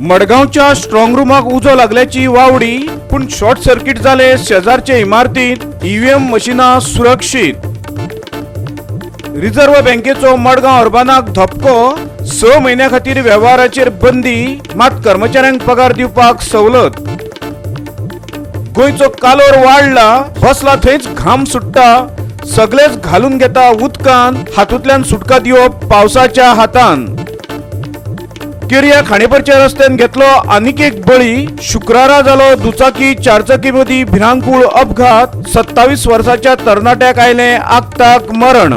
मडगांवच्या स्ट्रॉंग रुमाक उजो लागल्याची वावडी, पूण शॉर्ट सर्किट जाले शेजारचे इमारतींत. ईव्हीएम मशिनां सुरक्षीत. रिझर्व्ह बँकेचो मडगांव अर्बनाक धपको. 6 म्हयन्या खातीर वेव्हाराचेर बंदी, मात कर्मचाऱ्यांक पगार दिवपाक सवलत. गोंयचो कालोर वाडला. बसला थंयच घाम सुट्टा. सगळेच घालून घेता उदकान. हातूंतल्यान सुटका दिवप पावसाच्या हातान. केरया खांडेपरच्या रस्त्यान घेतलो आनीक एक बळी. शुक्रारा जालो दुचाकी चारचाकी मदीं भिरांकूळ अपघात. 27 वर्साच्या तरणाट्याक आयलें आक्ताक मरण.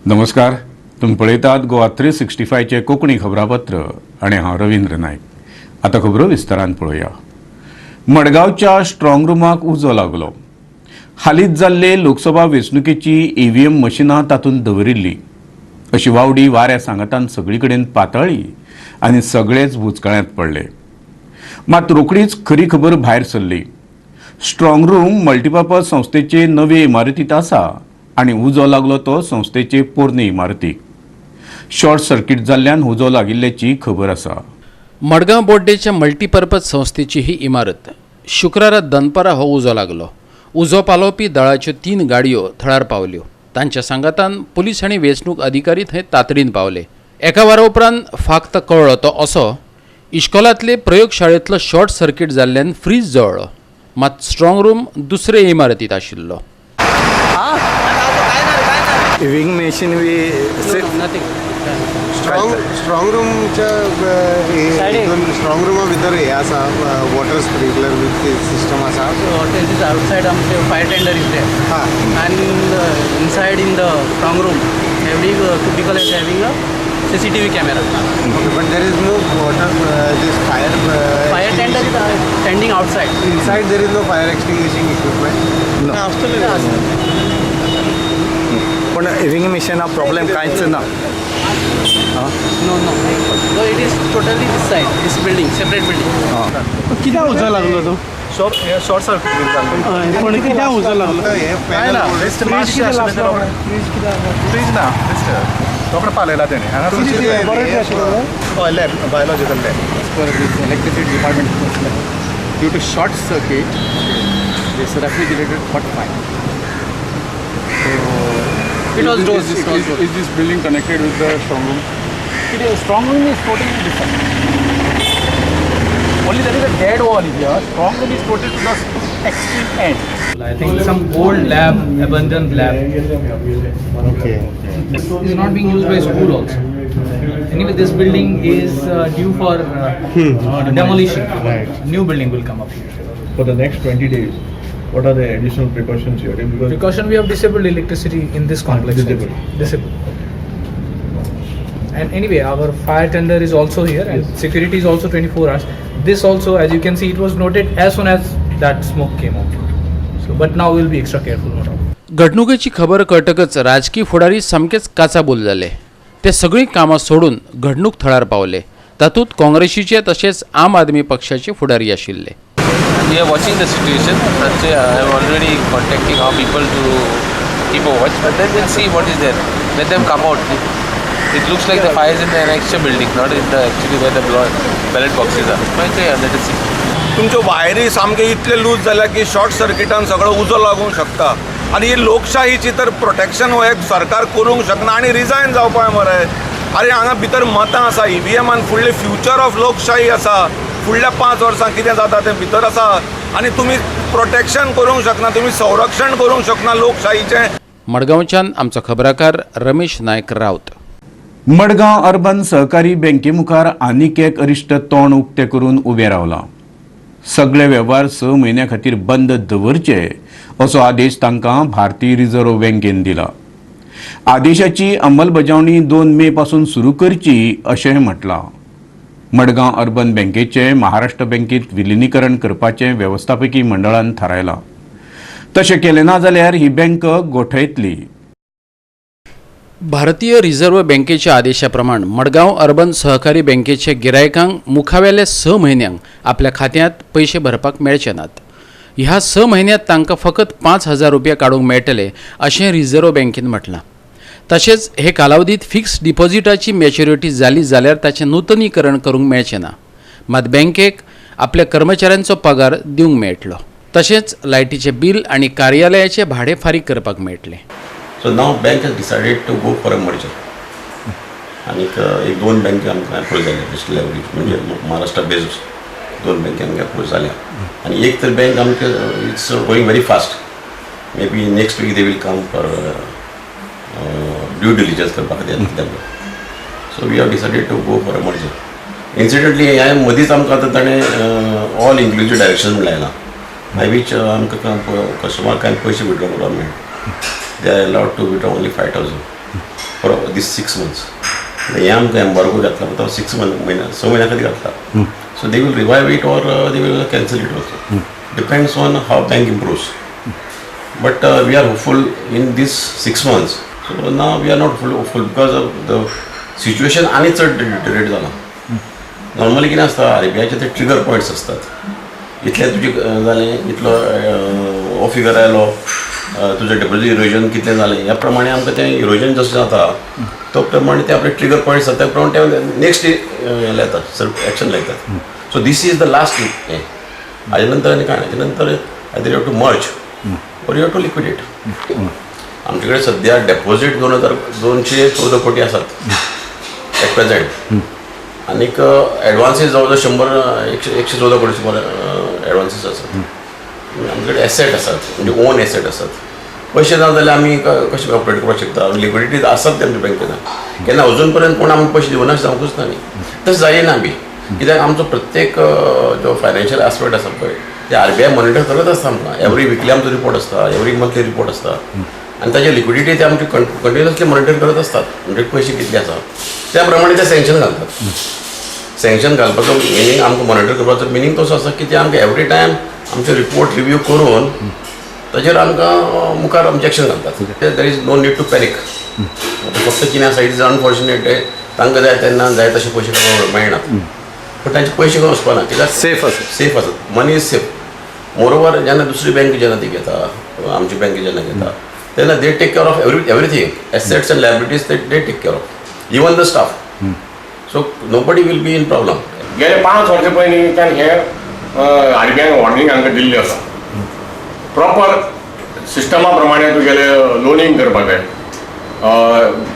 नमस्कार, तुमी पळयतात गोवा 365चें कोंकणी खबरापत्र आनी हांव रवींद्र नायक. आतां खबरो विस्तारान पळोवया. मडगांवच्या स्ट्रॉंग रुमाक उजो लागलो. हालींच जाल्ले लोकसभा वेंचणुकेची ईव्हीएम मशिनां तातूंत दवरिल्ली अशी वावडी वाऱ्या सांगातान सगळी कडेन पातळ्ळी आनी सगळेच बुचकळ्यांत पडले. मात रोखडीच खरी खबर भायर सरली. स्ट्रॉंग रूम मल्टीपर्पज संस्थेचे नवे इमारतींत आसा आनी उजो लागलो तो संस्थेचे पोरणे इमारतीक. शॉर्ट सर्किट जाल्ल्यान उजो लागिल्ल्याची खबर आसा. मडगांव बोड्डेच्या मल्टीपर्पज संस्थेची ही इमारत. शुक्रारा दनपारा हो उजो लागलो. उजो पालोवपी दळाच्यो तीन गाडयो थळार पावल्यो. तांच्या सांगातान पुलीस आनी वेंचणूक अधिकारी थंय तातडीन पावले. एका वरा उपरांत फाक्त कळ्ळो तो असो, इश्कोलांतले प्रयोगशाळेंतलो शॉर्ट सर्किट जाल्ल्यान फ्रीज जळ्ळो, मात स्ट्रॉंग रूम दुसरे इमारतींत आशिल्लो. विंग मशीन बी स्ट्रॉंग रूमच्या हितून, स्ट्रॉंग रुमा भितर हे आसा, वॉटर स्प्रिंकलर बी सिस्टम आसा. What is this outside, आमचे fire tender is there. And inside in the strong room, every cubicle is having a CCTV camera. Okay, but there is no water, this fire Fire tender is standing outside. Inside there is no fire extinguishing equipment. पण wing मशीना problem कांयच ना. No. So it is totally this side, this building, separate building. कित्याक उजो लागलो तो? Short circuit जाल्लें. पण कित्याक उजो लागलो? हे काय ना. पॅनल. फ्रीज कितें लागलो? फ्रीज कितें? फ्रीज ना, रोखडें पालयला तेणें हांगा. हय, lab, biological lab. Per this electricity department personnel, due to short circuit, this refrigerator caught fire. So It was dozed. Is, It was is, dozed. Is this building connected with the strong room? It is, strong room is totally different. Only there is a dead wall here. Strong room is totally to the extreme end. I think some old lab, abandoned lab. Okay. Is not being used by school also. Anyway, this building is due for demolition. New building will come up here. For the next 20 days, what are the additional precautions you are taking? Because Precaution, we have disabled electricity in this complex also. Disabled. Disabled. And anyway, our fire tender is also here and security is also 24 hours. This also, as you can see, it was noted as soon as that smoke came out. So, but now we'll be extra careful, no doubt. घडणुकेची खबर कळटकच राजकी फुडारी सामकेच काचाबूल जाले. ते सगळीं कामां सोडून घडणूक थळार पावले. तातूंत काँग्रेसीचे तशेंच आम आदमी पक्षाचे फुडारी आशिल्ले. We are watching the situation. I am already contacting our people to keep a watch, but then we'll see what is there. Let them come out. It looks like the fire is in the annexure building, not in the actually where the ballot boxes are. But yeah, let us see. तुमच्यो वायरी सामके इतले loose जाल्या की short सर्किटान सगळो उजो लागूंक शकता आनी ही लोकशाहीची तर प्रोटेक्शन हो एक सरकार करूंक शकना आनी रिजायन जावपाक मरे. अरे, हांगा भितर मतां आसा ईव्हीएमान. फुडले फ्युचर ऑफ लोकशाही आसा. फुडल्या 5 वर्सां कितें जाता तें भितर आसा आनी तुमी प्रोटेक्शन करूंक शकना, तुमी संरक्षण करूंक शकना लोकशाहीचें. मडगांवच्यान आमचो खबराकार रमेश नायक राऊत. मडगांव अर्बन सहकारी बँके मुखार आनीक एक अरिश्ट तोंड उक्तें करून उबें रावलां. सगळे वेव्हार 6 म्हयन्या खातीर बंद दवरचे असो आदेश तांकां भारतीय रिझर्व्ह बँकेन दिला. आदेशाची अंमलबजावणी 2 मे पासून सुरू करची अशेंय म्हटलां. मडगांव अर्बन बँकेचें महाराष्ट्र बँकेत विलिनीकरण करपाचें वेवस्थापकी मंडळान थारायलां. तशें केलें ना जाल्यार ही बँक गोठयतली. भारतीय रिझर्व्ह बँकेच्या आदेशा प्रमाण मडगांव अर्बन सहकारी बँकेचे गिरायकांक मुखावेल्या 6 म्हयन्यांक आपल्या खात्यांत पयशे भरपाक मेळचे नात. ह्या 6 म्हयन्यांत तांकां फकत 5000 रुपया काडूंक मेळटले अशें रिझर्व्ह बँकेन म्हटलां. तशेंच हे कालावधीत फिक्स डिपॉझिटाची मॅच्युरिटी जाली जाल्यार ताचें नूतनीकरण करूंक मेळचें ना. मात बँकेक आपल्या कर्मचाऱ्यांचो पगार दिवंक मेळटलो. तशेंच लायटीचें बील आनी कार्यालयाचें भाडें फारीक करपाक मेळटलें. So now bank has decided to go for a merger. आनीक एक दोन बँके आमकां अप्रूव जाल्या डिस्ट्रिक्ट लेवलीर, म्हणजे महाराष्ट्रा बेस्ड दोन बँके आमकां अप्रूव जाल्या आनी एक तर बँक आमकां it's going very fast, maybe next week they will come for due diligence करपा खातीर कित्याक. So we have decided to go for a merger. Incidentally ह्या मदींच आमकां आतां ताणें ऑल इन्क्लुजीव डायरेक्शन म्हण लायलां, बाय वीच आमकां कस्टमर कांय पयशे विड्रॉ करपाक मेळटा. They are allowed to withdraw only 5,000 for this 6 months. हें आमकां एम्बार्गो घातला तो 6 मंथ म्हयन्या 6 म्हयन्या खातीर घातला. So they will revive it or they will cancel it also, depends on how bank improves. But we are hopeful in this 6 months. So now we are not hopeful because of the situation आनी चड डिटेरेट जाला. Normally कितें आसता, आरबीआयचे ते trigger points आसतात, इतलें तुजें जालें, इतलो हो फिगर आयलो, तुजें डेपोजीट इरोजन कितलें जालें, ह्या प्रमाणे आमकां तें इरोजन जशें जाता तो प्रमाणे ते आपले ट्रिगर पॉयंट्स आसता, त्या प्रमाणे ते नेक्स्ट हें लायतात, सर एक्शन लायतात. So this is the last हें. हाजे नंतर आनी कांय, हाजे नंतर either you have to merge or you have to liquidate. आमचे कडेन सद्या डेपोजीट 2,214 कोटी आसात एट प्रेझेंट, आनीक एडवान्सीस जवळ जवळ 114 कोटी सुमार एडवान्सीस आसात. आमचे कडेन एसेट आसात, म्हणजे ओन एसेट आसात. पयशे ना जाल्यार आमी कशें ऑपरेट करपाक शकता? लिक्विडिटी आसात ते आमच्या बँकेन, केन्ना अजून पर्यंत कोण आमकां पयशे दिवना जावंकूच ना न्ही, तशें जायना बी कित्याक आमचो प्रत्येक जो फायनान्शियल आस्पेक्ट आसा पळय ते आरबीआय मॉनिटर करत आसता आमकां. एवरी विकली आमचो रिपोर्ट आसता, एवरी मंथली रिपोर्ट आसता, आनी ताजे लिक्विडिटी ते आमची कंटिन्युअसली मॉनिटर करत आसतात. म्हणजे पयशे कितले आसा त्या प्रमाणे ते सँक्शन घालतात. सँक्शन घालपाचो मिनींग, आमकां मॉनिटर करपाचो मिनींग तसो आसा की ते आमकां एवरी टायम आमचे रिपोर्ट रिव्यू करून ताजेर आमकां मुखार ऑब्जेक्शन घालतात. There is no need to panic. फक्त कितें आसा, it is unfortunate, तांकां जाय तेन्ना जाय तशे पयशे मेळनात, पूण तांचे पयशे खंय वचपाना कित्याक सेफ आसा, सेफ आसात, मनी is safe. Moreover जेन्ना दुसरी बँक जेन्ना ती घेता, आमची बँक जेन्ना घेता तेन्ना they take care of everything, assets and liabilities they take care of, even the staff. So nobody will be in problem. गेले 5 वर्सां पयलींच्यान हे आरबीआयन वॉर्निंग आमकां दिल्ली आसा. प्रॉपर सिस्टमा प्रमाणे तुगेले लोनींग करपाक जाय.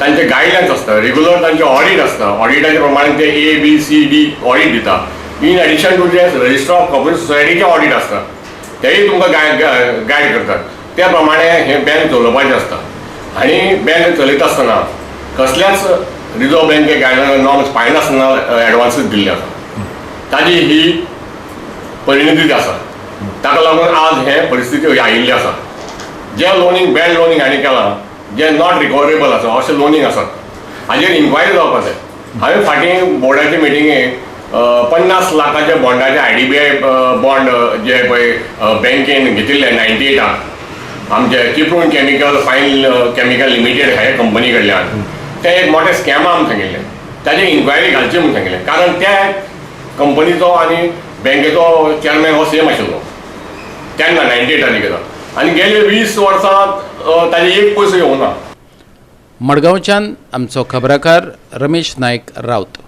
तांचे गायडलायन्स आसता, रेगुलर तांचे ऑडीट आसता, ऑडिटाचे प्रमाणे ते A B C D audit दिता. इन एडिशन टू जे रजिस्टर ऑफ कॉपरेटिव्ह सोसायटीचे ऑडीट आसता, तेय तुमकां गायड करतात. त्या प्रमाणे हे बँक चलोवपाचें आसता आनी बँक चलयता आसतना कसल्याच रिजर्व बँके गायडलायन नॉर्म्स पाळनासतना एडवान्सीस दिल्ले आसा. ताजी ही परिणिती आसा. ताका लागून आज हे परिस्थिती आयिल्ली आसा. जे लोनींग बॅड लोनींग हांणी केलां, जे not रिकवरेबल आसा अशें लोनींग आसात, हाजेर इन्क्वायरी जावपाक जाय. हांवें फाटीं बोर्डाचे मिटिंगेक 50 लाखाचे बॉन्डाचे IDBI bond जे पळय बँकेन घेतिल्ले 98 आमचे Chiplun chemical fine chemical limited हे कंपनी कडल्यान, ते एक मोठे स्कॅमा म्हूण सांगिल्लें, ताजी इन्क्वायरी घालची म्हूण सांगिल्लें. कारण त्या कंपनीचो आनी बँकेचो चेअरमॅन हो सेम आशिल्लो तेन्ना 98 घेता, आनी गेले 20 वर्सां ताजे एक पयसो येवना. मडगांवच्यान आमचो खबराकार रमेश नायक राउत.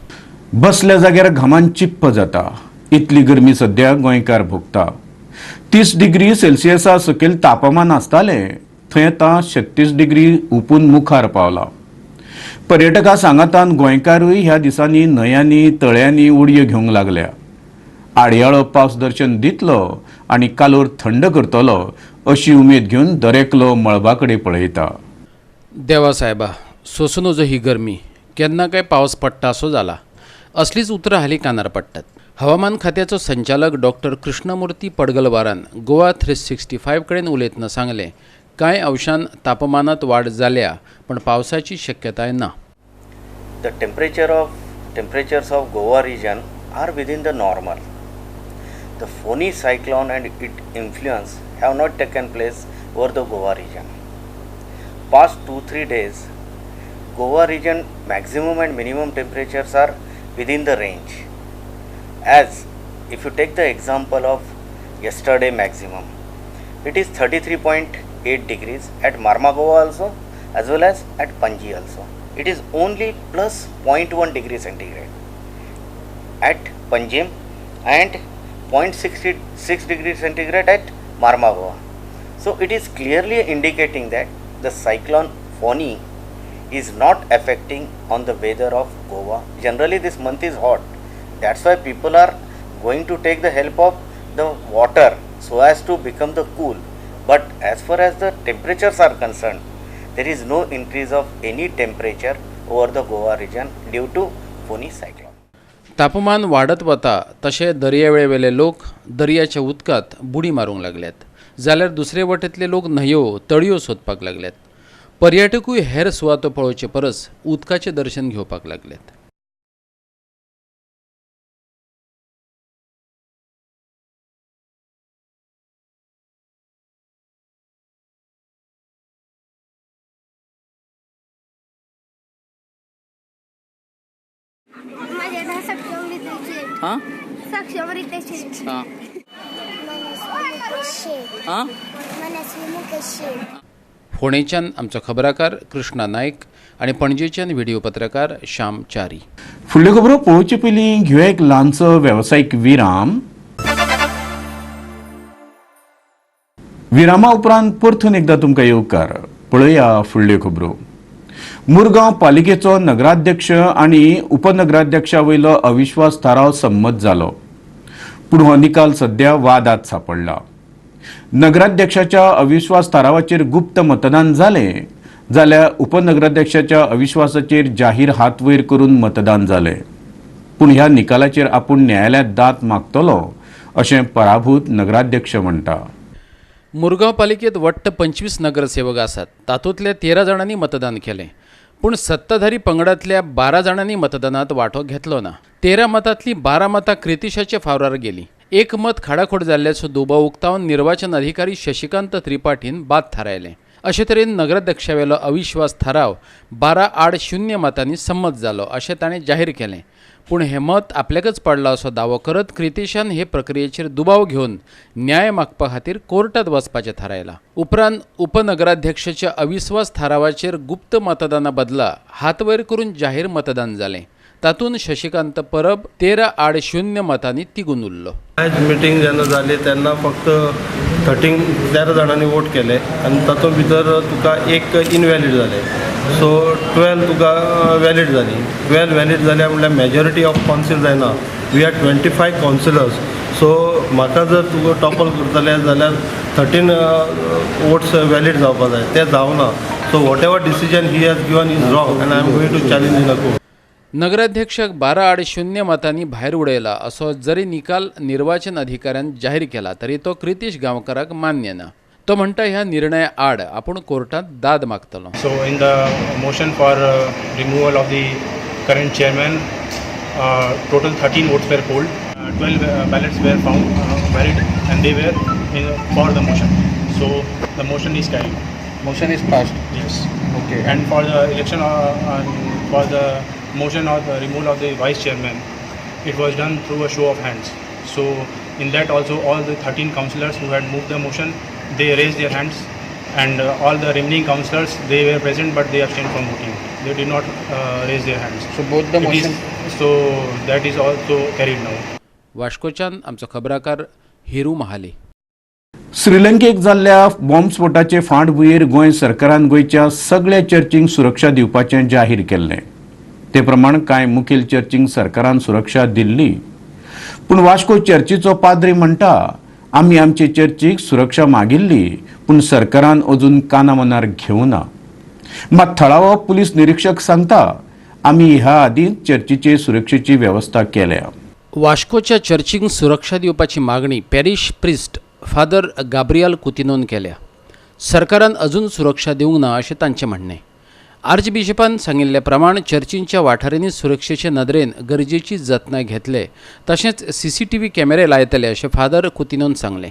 बसल्या जाग्यार घामान चिप्प जाता इतली गरमी सद्या गोंयकार भोगता. 30 डिग्री सेल्सियसा सकयल तापमान आसतालें थंय आतां 36 डिग्री हुपून मुखार पावला. पर्यटकां सांगातान गोंयकारूय ह्या दिसांनी न्हंयांनी तळ्यांनी उडयो घेवंक लागल्या. आडयाळो पावस दर्शन दितलो आनी कालोर थंड करतलो अशी उमेद घेवन दरेकलो मळबा कडेन पळयता. देवा साहेबा, सोसूं नजो ही गरमी, केन्ना काय पावस पडटा असो जाला, असलीच उतरां हालीं कानार पडटात. हवामान खात्याचो संचालक डॉक्टर कृष्णमूर्ती पडगलवारान गोवा 365 कडेन उलयतना सांगलें, कांय अंशान तापमानात वाड जाल्या पण पावसाची शक्यताय ना. The temperatures of Goa region are within the normal. The Fani cyclone and its influence have not taken place over the Goa region. Past 2-3 days, Goa region maximum and minimum temperatures are within the range. As if you take the example of yesterday maximum, it is 33.8 degrees at Marmagoa also as well as at Panji also. It is only plus 0.1 degree centigrade at Panjim and 0.66 degree centigrade at Marmagoa. So it is clearly indicating that the cyclone Fani is not affecting on the weather of Goa. Generally this month is hot, that's why people are going to take the help of the water so as to become the cool. But as far as the temperatures are concerned, there is no increase of any temperature over the Goa region due to Fani cyclone. तापमान वाडत वता तशें दर्यावेळेवेले लोक दर्याच्या उदकांत बुडी मारूंक लागल्यात, जाल्यार दुसरे वटेंतले लोक न्हंयो तळयो सोदपाक लागल्यात. पर्यटकूय हेर सुवातो पळोवचे परस उदकाचें दर्शन घेवपाक लागल्यात. हां, सक्षम रितेश. हां हां, फोंडेच्यान आमचो खबराकार कृष्णा नायक आनी पणजेच्यान व्हिडिओ पत्रकार श्याम च्यारी. फुडल्यो खबरो पळोवचे पयलीं घेवया एक ल्हानसो वेवसायीक विराम. विरामा उपरांत परतून एकदां तुमकां येवकार. पळया फुडल्यो खबरो. मुरगांव पालिकेचो नगराध्यक्ष आनी उपनगराध्यक्षा वयलो अविश्वास थाराव संमत जालो, पूण हो निकाल सद्या वादात सापडला. नगराध्यक्षाच्या अविश्वास थारावाचेर गुप्त मतदान जालें जाल्यार उपनगराध्यक्षाच्या अविश्वासाचेर जाहीर हात वयर करून मतदान जालें, पूण ह्या निकालाचेर आपूण न्यायालयांत दाद मागतलो अशें पराभूत नगराध्यक्ष म्हणटा. मुरगांव पालिकेत वट्ट 25 नगरसेवक आसात, तातूंतल्या 13 जाणांनी मतदान केलें, पूण सत्ताधारी पंगडांतल्या 12 जाणांनी मतदानात वांटो घेतलो ना. 13 मतांतलीं 12 मतां क्रितिशाच्या फावरार गेलीं. एक मत खाडाखोड जाल्ल्याचो दुबाव उक्तावन निर्वाचन अधिकारी शशिकांत त्रिपाठीन बाद थारायलें. अशे तरेन नगराध्यक्षावेलो अविश्वास थाराव 12-0 मतांनी संमत जालो अशें ताणें जाहीर केलें. पूण हें मत आपल्याकच पडलां असो दावो करत क्रितिशान हे प्रक्रियेचेर दुबाव घेवन न्याय मागपा खातीर कोर्टांत वचपाचें थारायलां. उपरांत उपनगराध्यक्षाच्या अविश्वास थारावाचेर गुप्त मतदाना बदला हात वयर करून जाहीर मतदान जालें. तातूंत शशिकांत परब 13-0 मतांनी तिगून उरलो. आयज मिटींग जेन्ना जाली तेन्ना फक्त 13 जाणांनी वोट केले आनी तातूंत भितर तुका एक इनवॅलीड जालें, सो 12 तुका वॅलीड जाली. 12 वॅलीड जाल्या म्हणल्यार मेजॉरिटी ऑफ कावन्सील जायना. We are 25 councillors. सो म्हाका जर तुका टॉपल करतले जाल्यार 13 वोट्स वॅलीड जावपा जाय, ते जावना. So whatever decision he has given is wrong and I am going to challenge in a court. नगराध्यक्षाक 12-0 मतांनी भायर उडयला असो जरी निकाल निर्वाचन अधिकाऱ्यान जाहीर केला तरी तो क्रितीश गांवकाराक मान्य ना. तो म्हणटा ह्या निर्णया आड आपूण कोर्टांत दाद मागतलो. So in the motion for removal of the current chairman total 13 votes were polled, 12 ballots were found valid and they were for the motion. So the motion is carried. Motion is passed. Yes. Okay. And for the election for the motion of the removal of the vice chairman, it was done through a show of hands. So in that also all the 13 councillors who had moved the motion, they raised their hands, and all the remaining councillors, they were present but they abstained from voting. They did not raise their hands. So both the motion, so that is also carried now. वास्कोच्यान आमचो खबराकार हिरू महाली. श्रीलंकेक जाल्ल्या बॉम्बस्फोटाचे फाटभुंयेर गोंय सरकारान गोंयच्या सगळ्या चर्चींक सुरक्षा दिवपाचें जाहीर केल्लें. ते प्रमाण कांय मुखेल चर्चींक सरकारान सुरक्षा दिल्ली, पूण वास्को चर्चीचो पाद्री म्हणटा आमी आमचे चर्चीक सुरक्षा मागिल्ली, पूण सरकारान अजून काना मनार घेवना. मात थळावो पुलीस निरीक्षक सांगता आमी ह्या आदींच चर्चीचे सुरक्षेची वेवस्था केल्या. वास्कोच्या चर्चींक सुरक्षा दिवपाची मागणी पॅरिश प्रिस्ट फादर गाब्रियल कुतिनोन केल्या. सरकारान अजून सुरक्षा दिवंक ना अशें तांचें म्हणणें. आर्चबिशपान सांगिल्ले प्रमाण चर्चींच्या वाठारांनी सुरक्षेचे नदरेन गरजेची जतनाय घेतले, तशेंच सीसीटीव्ही कॅमेरे लायतले अशें फादर कुतिनोन सांगलें.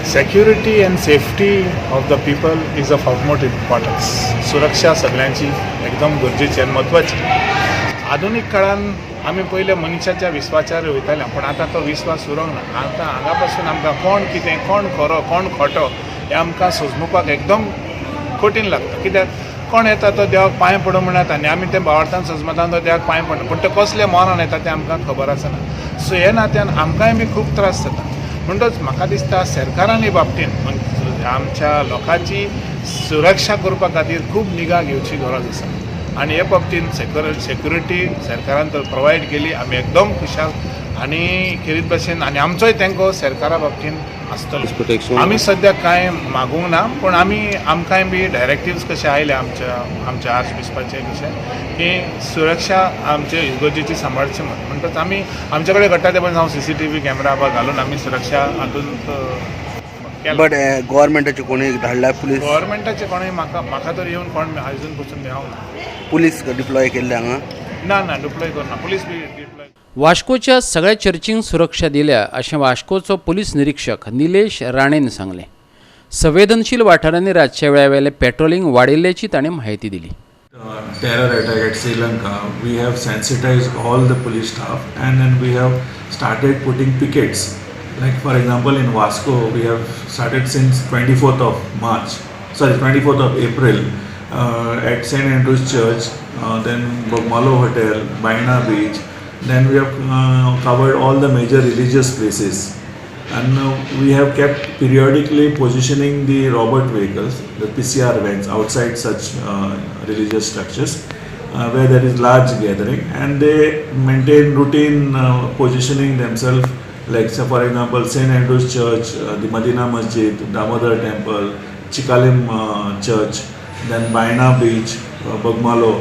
Security and safety of the people is of utmost importance. सुरक्षा सगळ्यांची एकदम गरजेची आनी म्हत्वाची. आधुनीक काळान आमी पयले मनशाच्या विस्वासाचेर वयताले, पूण आतां तो विस्वास उरूंक ना. आतां हांगा पासून आमकां कोण कितें, कोण खरो, कोण खोटो हें आमकां सोजमुपाक एकदम कठीण लागता. कित्याक कोण येता तो देवाक पांय पडूं म्हण येता आनी आमी ते भावार्थान सजमतान तो देवाक पांय पडना, पूण ते कसले मनान येता तें आमकां खबर आसना. सो हे नात्यान आमकांय बी खूब त्रास जाता. म्हणटच म्हाका दिसता सरकारान हे बाबतीन आमच्या लोकांची सुरक्षा करपा खातीर खूब निगा घेवची गरज आसा आनी हे बाबतीन सेक्युरिटी सरकारान तर प्रोवायड केली, आमी एकदम खुशाल आनी खेरीत भाशेन आनी आमचोय तेंको सरकारा बाबतीन आसतलो. आमी सद्याक कांय मागूंक ना, पूण आमी आमकांय बी डायरेक्टिव्स कशे आयले आमच्या आमच्या आर्च बिस्पाचे कशे की सुरक्षा आमचे इगर्जेची सांबाळची म्हण. म्हणटच आमी आमचे कडेन घडटा ते पण हांव CCTV camera बा घालून आमी सुरक्षा हातूंत. बट गव्हर्मेंटाचे कोणी धाडला पुलीस? गव्हर्मेंटाचे कोणी म्हाका म्हाका तर येवन कोण अजून पसून मेळोंक ना. पुलीस डिप्लॉय केल्ले हांगा? ना ना, डिप्लॉय करना पुलीस बी डिप्लॉय. वास्कोच्या सगळ्या चर्चींक सुरक्षा दिल्या अशें वास्कोचो पुलीस निरीक्षक निलेश राणेन सांगलें. संवेदनशील वाठारांनी रातच्या वेळावेलें पेट्रोलिंग वाडिल्ल्याची ताणें म्हायती दिली. Terror attack at Sri Lanka, we have sensitized all the police staff and then we have started putting pickets. Like for example in Vasco, we have started since 24th of April at St. Andrew's Church, then Bogmalo Hotel, Baina Beach. Then we have covered all the major religious places, and we have kept periodically positioning the robot vehicles, the PCR vans, outside such religious structures where there is large gathering, and they maintain routine positioning themselves. Like so for example, St. Andrew's Church, the Madina Masjid, Damodar Temple, Chikalim Church, then Baina Beach, Bogmalo.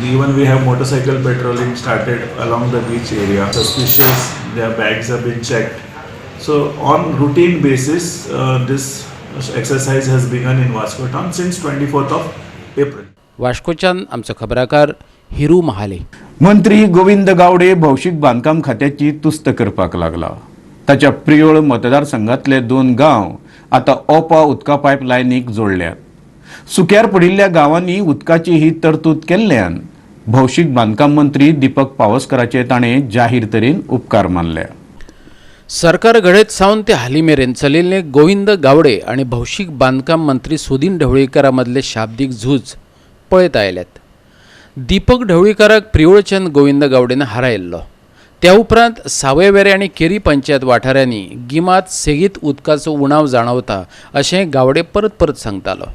Even we have motorcycle patrolling started along the beach area. Suspicious, their bags have been checked. So on routine basis, this exercise has begun in Vasco town since 24th of April. वास्कोच्यान आमचो खबराकार हिरू महाले. मंत्री गोविंद गावडे भौशीक बांदकाम खात्याची तुस्त करपाक लागला. ताच्या प्रियोळ मतदारसंघातले 2 गांव आतां ओपा उदका पायप लायनीक जोडल्यात. सुक्यार पडिल्ल्या गांवांनी उदकाची ही तरतूद केल्ल्यान भौशीक बांदकाम मंत्री दीपक पावसकराचे ताणें जाहीर तरेन उपकार मानले. सरकार घडयत सावन ते हालीं मेरेन चलिल्ले गोविंद गावडे आनी भौशीक बांदकाम मंत्री सुदीन ढवळीकारा मदले शाब्दीक झूज पळयत आयल्यात. दीपक ढवळीकाराक प्रियोळच्यान गोविंद गावडेन हारायल्लो. त्या उपरांत सावयवेरें आनी केरी पंचायत वाठारांनी गिमांत सेगीत उदकाचो उणाव जाणवता अशें गावडे परत परत सांगतालो.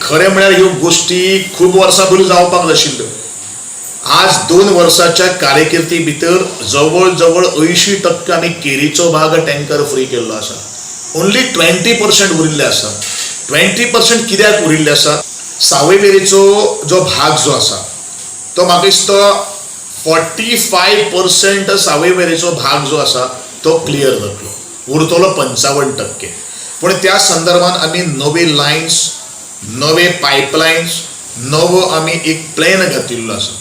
खरें म्हळ्यार ह्यो गोश्टी खूब वर्सां पयलीं जावपाक जाय आशिल्ल्यो. आज 2 वर्साच्या कार्यकिर्ती भितर जवळ जवळ 80% आमी केरीचो भाग टँकर फ्री केल्लो आसा. ओन्ली 20% उरिल्ले आसा. 20% कित्याक उरिल्ले आसा? सावयवेरेचो जो भाग जो आसा तो म्हाका दिसता 45% सावयवेरेचो भाग जो आसा तो क्लियर जातलो, उरतलो 55%. पूण त्या संदर्भात आमी नवे लायन्स, नवे पायपलायन्स, नवो आमी एक प्लॅन घातिल्लो आसा.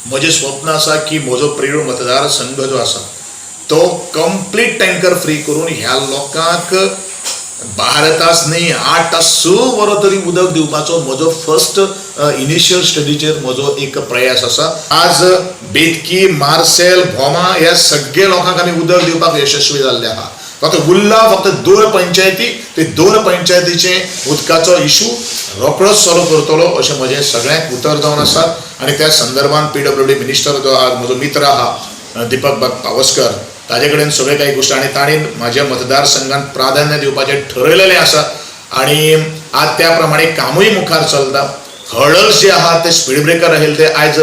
म्हजें स्वप्न आसा की म्हजो प्रियोळ मतदारसंघ जो आसा तो कंप्लीट टँकर फ्री करून ह्या लोकांक 12 तास न्ही 8 तास 6 वरां तरी उदक दिवपाचो म्हजो फर्स्ट इनिशियल स्टडीचेर म्हजो एक प्रयास आसा. आज बेतकी, मार्सेल, भोमा ह्या सगळे लोकांक आमी उदक दिवपाक यशस्वी जाल्ले आहा. फक्त उरला फक्त 2 पंचायती, ते 2 पंचायतीचे उदकाचो इशू रोखडोच सॉल्व करतलो अशें म्हजें सगळ्यांक उतर जावन आसा. आनी त्या संदर्भात PWD minister जो आज म्हजो मित्र आहा दीपक बाब पावसकर, ताजे कडेन सगळे काही गोश्टी आनी ताणें म्हाज्या मतदारसंघात प्राधान्य दिवपाचें ठरयलेलें आसा आनी आज त्या प्रमाणे कामूय मुखार चलता. हर्डल्स जे आहात ते स्पीड ब्रेकर आशिल्ले ते आयज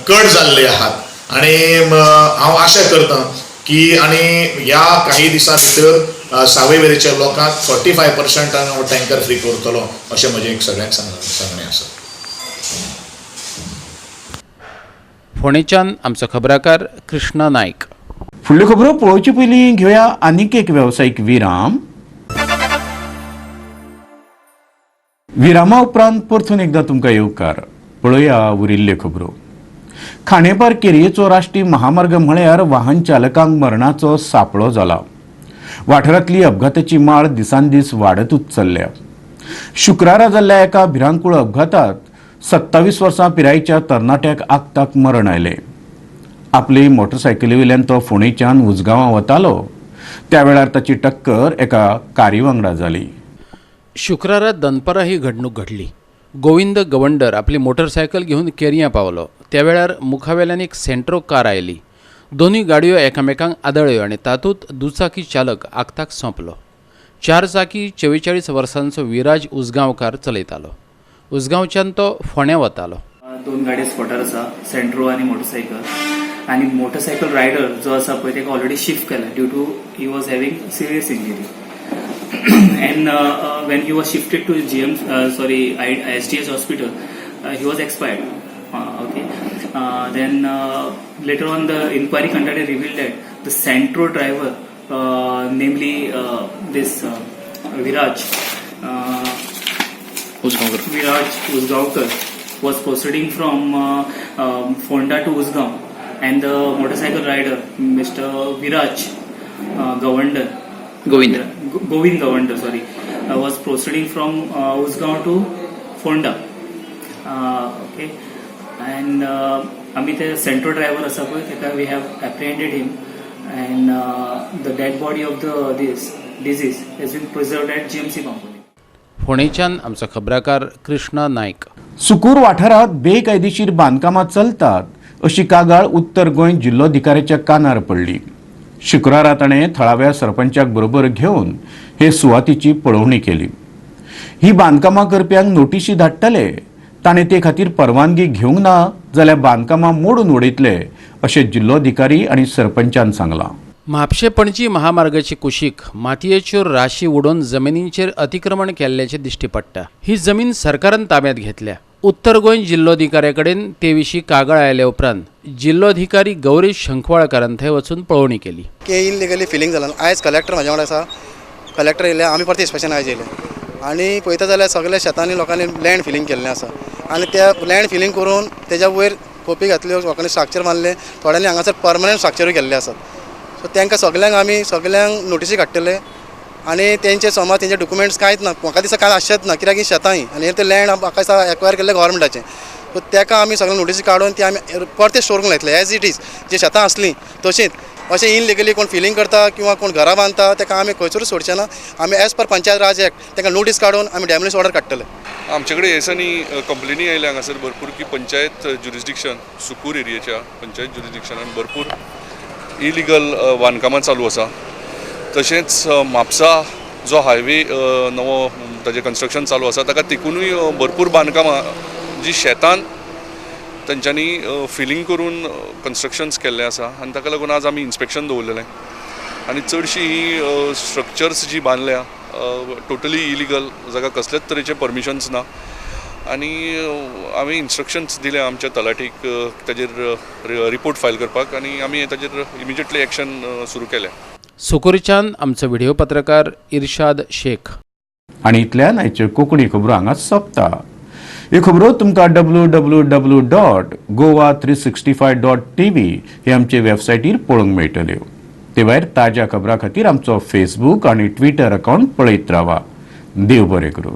कट जाल्ले आहात आनी हांव आशा करतां की आनी ह्या काही दिसां भितर सावयवेरेच्या लोकांक 45% हांव टँकर फ्री करतलो अशें म्हजें एक सगळ्यांक सांगणें आसा. फोंडेच्यान आमचो खबराकार कृष्णा नायक. फुडल्यो खबरो पळोवचे पयलीं घेवया आनीक एक वेवसायीक विराम. विरामा उपरांत परतून एकदां तुमकां येवकार. पळोवया उरिल्ल्यो खबरो. खांडेपार केरयेचो राष्ट्रीय महामार्ग म्हळ्यार वाहन चालकांक मरणाचो सापळो जाला. वाठारांतली अपघाताची माळ दिसान दीस वाडतूच चल्ल्या. शुक्रारा जाल्ल्या एका भिरांकूळ अपघातात 27 वर्सां पिरायेच्या तरणाट्याक आक्ताक मरण आयलें. आपले मोटरसायकलीवेल्यान तो फोंडेच्यान उजगांवां वतालो त्या वेळार ताची टक्कर एका कारी वांगडा जाली. शुक्रारा दनपारा ही घडणूक घडली. गोविंद गवंडर आपली मोटरसायकल घेवन केरयां पावलो. त्या वेळार मुखावेल्यान एक सेंट्रो कार आयली. दोनूय गाडयो एकामेकांक आदळ्यो आनी तातूंत दुचाकी चालक आक्ताक सोंपलो. चार चाकी 44 वर्सांचो विराज उसगांवकार चलयतालो. उसगांवच्यान तो फोंड्यां वतालो. दोन गाडयो स्पॉटार आसा, सेंट्रो आनी मोटरसायकल. आनी मोटरसायकल रायडर जो आसा पळय ताका ऑलरेडी शिफ्ट केला due to he was having serious injury. And when he was shifted to GM sorry SDH hospital, he was expired. Okay, then later on the inquiry conducted revealed that the Santro driver, namely this Viraj Usgaonkar, was proceeding from Fonda to Usgaon, and the motorcycle rider Mr. Viraj Govender Govind Govender sorry was proceeding from Usgaon to Fonda. Okay, and आमी ते सेंट्रो driver आसा पळय ताका we have apprehended him, and the dead body of the this deceased has been preserved at GMC Bambolim. फोंडेच्यान आमचो खबराकार कृष्णा नायक. सुकूर वाठारांत बेकायदेशीर बांदकामां चलतात अशी कागाळ उत्तर गोंय जिल्लोधिकाऱ्याच्या कानार पडली. शुक्रारा ताणें थळाव्या सरपंचाक बरोबर घेवन हे सुवातीची पळोवणी केली. ही बांदकामां करप्यांक नोटिशी धाडटले, ताणें ते खातीर परवानगी घेवंक ना जाल्यार बांदकामां मोडून उडयतले अशें जिल्लोधिकारी आनी सरपंचान सांगलां. म्हापशें पणजी महामार्गाचे कुशीक मातयेच्यो राशी उडोवन जमिनींचेर अतिक्रमण केल्ल्याचें दिश्टी पडटा. ही जमीन सरकारान ताब्यांत घेतल्या. उत्तर गोंय जिल्लोधिकाऱ्या कडेन ते विशीं कागाळ आयले उपरांत जिल्लोधिकारी गौरीश शंखवाळकारान थंय वचून पळोवणी केली. की इलिगली फिलिंग जालां. आयज कलेक्टर म्हाज्या वांगडा आसा. कलेक्टर येयले, आमी परते इन्स्पेक्शन आयज येयले आनी पळयता जाल्यार सगल्या शेतांनी लोकांनी लँड फिलिंग केल्लें आसा आनी त्या लँड फिलिंग करून तेज्या वयर खोपी घातल्यो, लोकांनी स्ट्रक्चर मारले, थोड्यांनी हांगासर परमनंट स्ट्रक्चरूय केल्ले आसात. सो तांकां सगल्यांक आमी सगल्यांक नोटिसी काडटले आनी तेंचे समज तेंचे डॉक्युमेंट्स कांयच ना. म्हाका दिसता कांय आसचेच ना, कित्याक ही शेतां ही आनी ते लँड म्हाका दिसता एक्वायर केल्लें गव्हर्मेंटाचें. सो ताका आमी सगळे नोटिसी काडून ती आमी परते स्टोर करूंक लायतले एज it is, जे शेतां आसलीं तशींच. अशें इनलिगली कोण फिलिंग करता किंवा कोण घरां बांदता ताका आमी खंयसरूच सोडचे ना. आमी एज पर पंचायत राज एक्ट तांकां नोटीस काडून आमी डॅमोलिश ऑर्डर काडटले. आमचे कडेन ह्या दिसांनी कंप्लेनी आयल्या हांगासर भरपूर की पंचायत ज्युरिस्डिक्शन सुकूर एरियेच्या पंचायत ज्युरिस्डिक्शनान भरपूर इलिगल बांदकामां चालू आसा. तशेंच म्हापसा जो हायवे नवो ताजें कन्स्ट्रक्शन चालू आसा ताका तेकुनूय भरपूर बांदकामां जी शेतान तांच्यांनी फिलिंग करून कन्स्ट्रक्शन्स केल्लें आसा आनी ताका लागून आज आमी इन्स्पेक्शन दवरलेलें आनी चडशीं हीं स्ट्रक्चर्स जी बांदल्या टोटली इलिगल, जाका कसलेच तरेचे परमिशन्स ना आनी आमी इन्स्ट्रक्शन्स दिल्या आमच्या तलाठीक ताजेर रिपोर्ट फायल करपाक आनी आमी ताजेर इमिजिएटली एक्शन सुरू केलें. सुकूरच्यान आमचो व्हिडिओ पत्रकार इर्शाद शेख. आनी इतल्यान आयच्यो कोंकणी खबरो हांगा सोंपता. ह्यो खबरो तुमकां www.goa365.tv हे आमचे वेबसायटीर पळोवंक मेळटल्यो. ते भायर ताज्या खबरां खातीर आमचो फेसबूक आनी ट्विटर अकावंट पळयत रावा. देव बरें करूं.